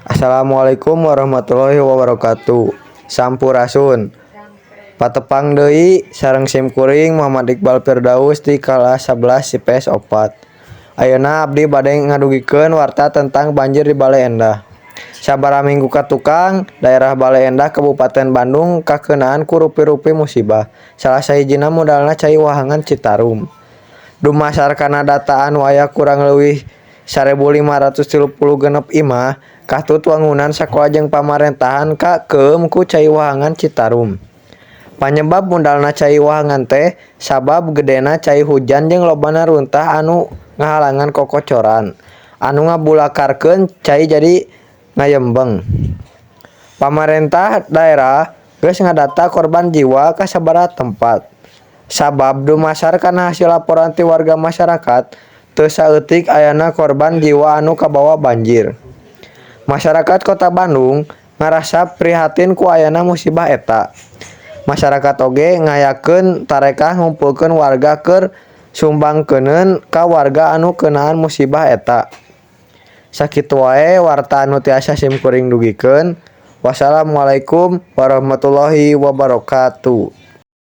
Assalamualaikum warahmatullahi wabarakatuh. Sampurasun. Patepang deui sareng sim kuring Muhammad Iqbal Firdaus ti kelas 11 IPS 4. Ayeuna abdi bade ngadugikeun warta tentang banjir di Baleendah. Sabaraha minggu ka tukang, daerah Baleendah, Kabupaten Bandung, kakeunaan ku rupi-rupi musibah. Salah sahijina mudalna cai wahangan Citarum. Dumasar kana data anu aya, kurang leuwih 1536 imah, katut wangunan sakola jeung pamarentahan kakeueum ku cai wahangan Citarum. Panyebab mudalna cai wahangan teh sabab gedena cai hujan jeung lobana runtah anu ngahalangan kokocoran anu ngabulakarkeun cai jadi ngayembeng. Pamarentah daerah geus ngadata korban jiwa ka sababaraha tempat. Sabab dumasar kana hasil laporan ti warga masyarakat, teu saeutik ayana korban jiwa anu kabawa banjir. Masyarakat Kota Bandung ngarasa prihatin ku ayana musibah eta. Masyarakat oge ngayakeun tarekah ngumpulkeun warga keur sumbangkeuneun ka warga anu keunaan musibah eta. Sakitu wae warta anu tiasa sim kuring dugikeun. Wassalamualaikum warahmatullahi wabarakatuh.